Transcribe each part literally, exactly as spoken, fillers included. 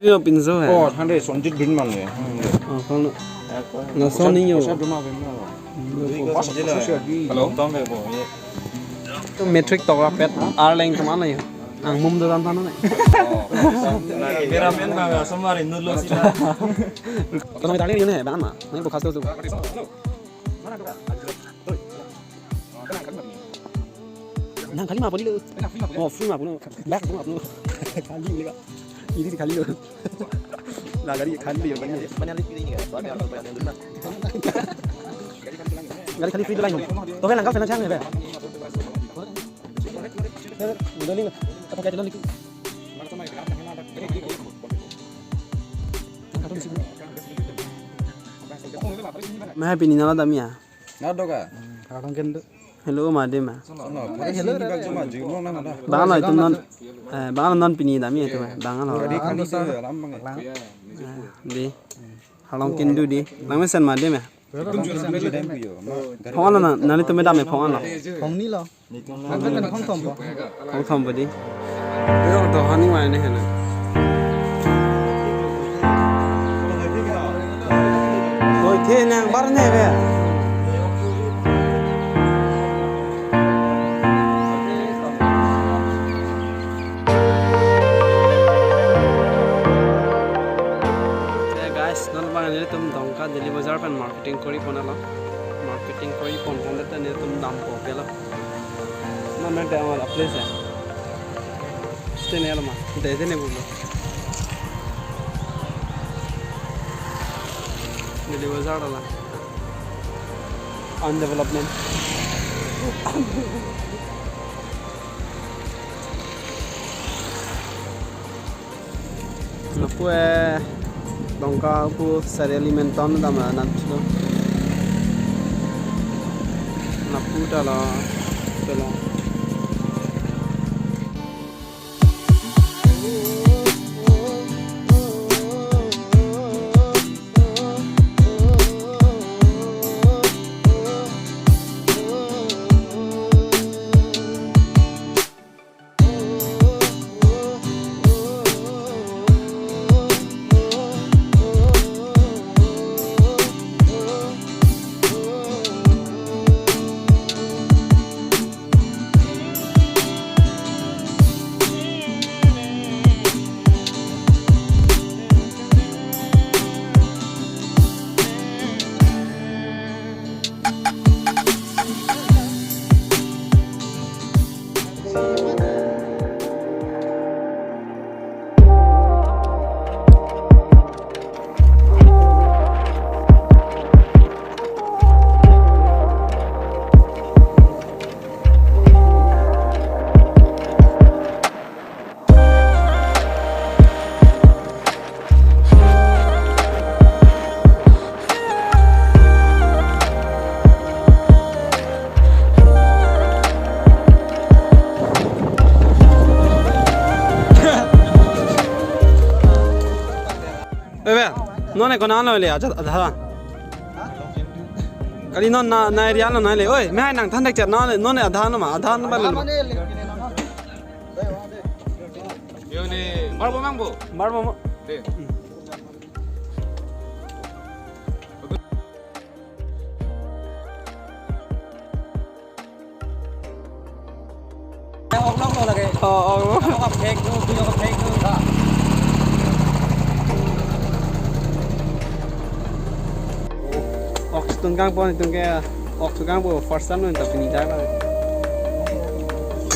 Yo pinso hai. Oh, thang de Sonjit Bhimani. Oh, kong no. Na Sony yo. Kosa duma bhimani. Hello, tom hai bo. Matric tok ra pet arleng kemana ya? Ang mum doran tano ne. Mera men ma somari nulo sila. Kono tali ni ne bang ma. Ni bukas tu. Nang kali ma pon lo. Oh, free ma pon lo. Back pon lo. Kali le ka. Ini kali lo. La gari kali lo. Gari kali free lo lain. To kan langkap sana chang ya. Udah ling. Apa kayak jalan lagi? Maha pini nala damia. Nado ka? Hello, ma dema. Sono, pare hello, sini bak cuma jumong na mana. Bang lo itum non, eh, bang lo non pini damia itum, eh, bang lo. Gari kali tu alam bang. Eh, di. Halong kindu di. Lang mesen ma dema. Itum jumong jumong yo. Phone lo na, nani tum dam phone lo. Phone ni lo. Ang kan phone thom po. Phone thom po di. Yo, to hani mai ne hena. Oi, the nang bar ne be. Hey guys, non bang nelitum Dongka Daily Bazar pen marketing kori pon lo. Marketing kori pon than ta nelitum dampo pelo. Mana ada awal place ya? Stay ne lo ma. Dede ne pulo. Daily Bazar la. Undevelopment. Lapu, eh, Dongka pu serial menton dam anan chulo. Lapu ta la, ta la. Ebe, non e konat lo le, aja adha. Kali non na, na area lo na le. Oi, me hai nangthan thek chet na le, non e adha no ma, adha no ba le. Yo ni, mar bo mang bo. Mar bo mo. De. Oklok lo lagi. Oh, oh. Oklok phek tu, tu oklok phek tu. Ok sutun kangpon itum ke, ok sutun kangpon first time lo ta pini ta ba.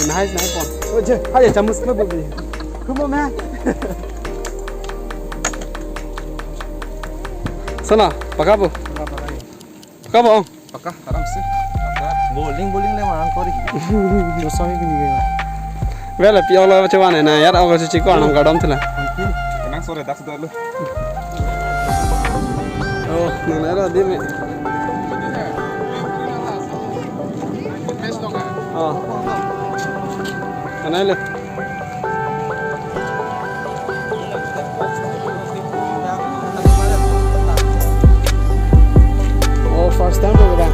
Nice, nice pon. Oh, je, hai chamus me bu. Kumo me. Sana, paka bo. Paka bo. Paka, aram se. Bowling, bowling le mang kori. Dosa hi pini ke. Bela pi ok lo chewan na, yar ok chuchi ko anam gadom thela. Kenang sore dak sudah lo. Oh, nang nara di me. Oh. Kanai le. Oh, first time lo ba.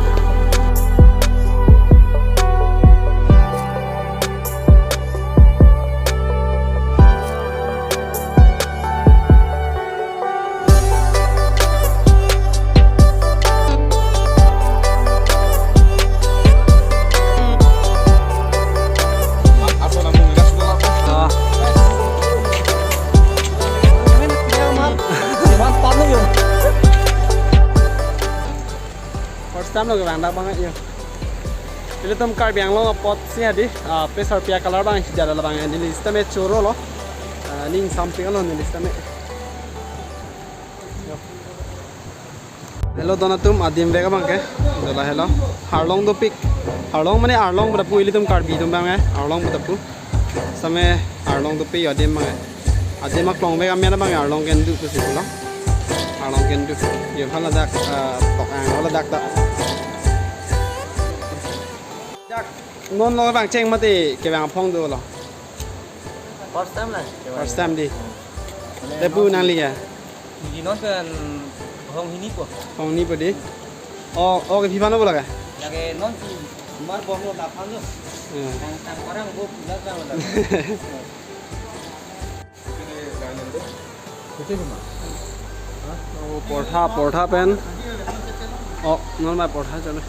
Tam lo kevang dak abang yo. Ilitum Karbi Anglong apotsi hadi, ah, pesar pia color abang si jada labang, neli sitame choro lo. Ah, ning samping lo neli sitame. Yo. Hello, don atum, adim vek abang ke. Dola hello. Harlong dopik. Harlong mane arlong pu ta pu, ilitum Karbi atum abang eh. Arlong pu ta pu. Sitame arlong dopik yo adim abang eh. Adim aklong vek amen abang eh, arlong kendu pusi pulo. Arlong kendu. Yo hala dak, ah, tok ang hala dak ta. Dak non lo abang cheng mati kevang aphong dolo. First time la. First time di. Te pu nangli ke? Di non pen hong hini po. Hong hini po di. Oh, oh, ke phi aphan lo bo lake? Lake non si mar bom lo, daphan lo. Hmm. Tang, tang parang bo pula tang lo. Oh, portha, portha pen. Oh, non ma portha chalo.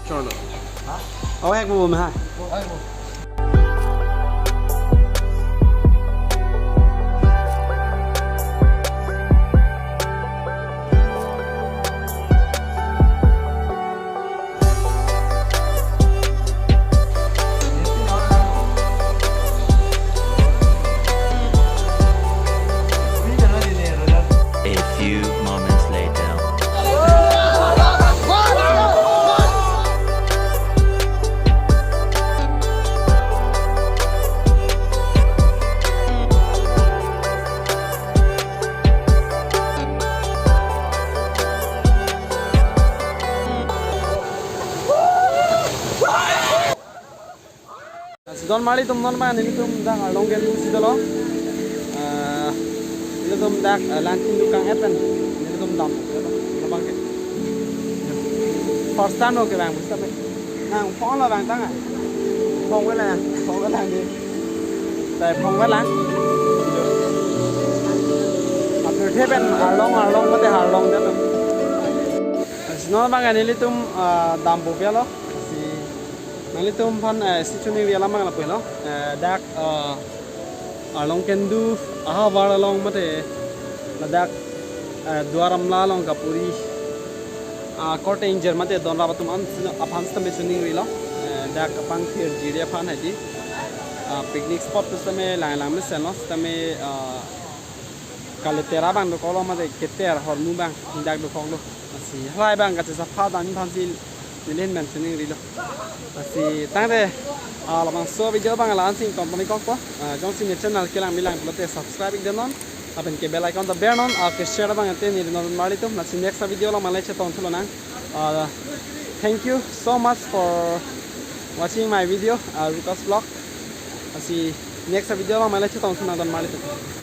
Chalo. Oh, ek bo ma. A few moments later. Lasi don marli atum, non abang nelitum dak arlong kendu si dolo. Eh, nelitum dak, eh, langtin dukang et pen nelitum dam. Abang ke. First time lo kevang pusitame. Nang phone lo vangtang ah. Phone vela, phone vela di. Tai phone vela. Apirthe pen arlong, arlong mate arlong det lo. Lasi non abang nelitum, ah, dampo pi lo. Lasi nanglitum aphan, eh, si choningri alam abang lapu lo. Eh, dak, eh, arlong kendu ahavar along mate ladak, eh, Duar Amla along kapuri, ah, korte ingjir mate donrap atum an, aphan sitame choningrilo. Eh, dak kapangthir jiri aphan hadi, ah, picnic spot sitame lang lang mesen lo, sitame, ah, kaletera abang dokoklo mate keter hormu abang dak dokoklo. Lasi halahai abang kachesapha dam aphansi neli ahin pen choningrilo. Lasi tangte, ah, labangso video abang la-an si ington pon-ik kokpo. Ah, jongsi ne channel kelang bilang pulote subscribe ik damnon. Lapen ke bell icon ta bernon. Ah, ke share abang ante neli non marli atum. Lasi next video along malai chetong thulonang. Ah, thank you so much for watching my video, ah, Ruka's vlog. Lasi next video along malai chetong thulonang don marli atum.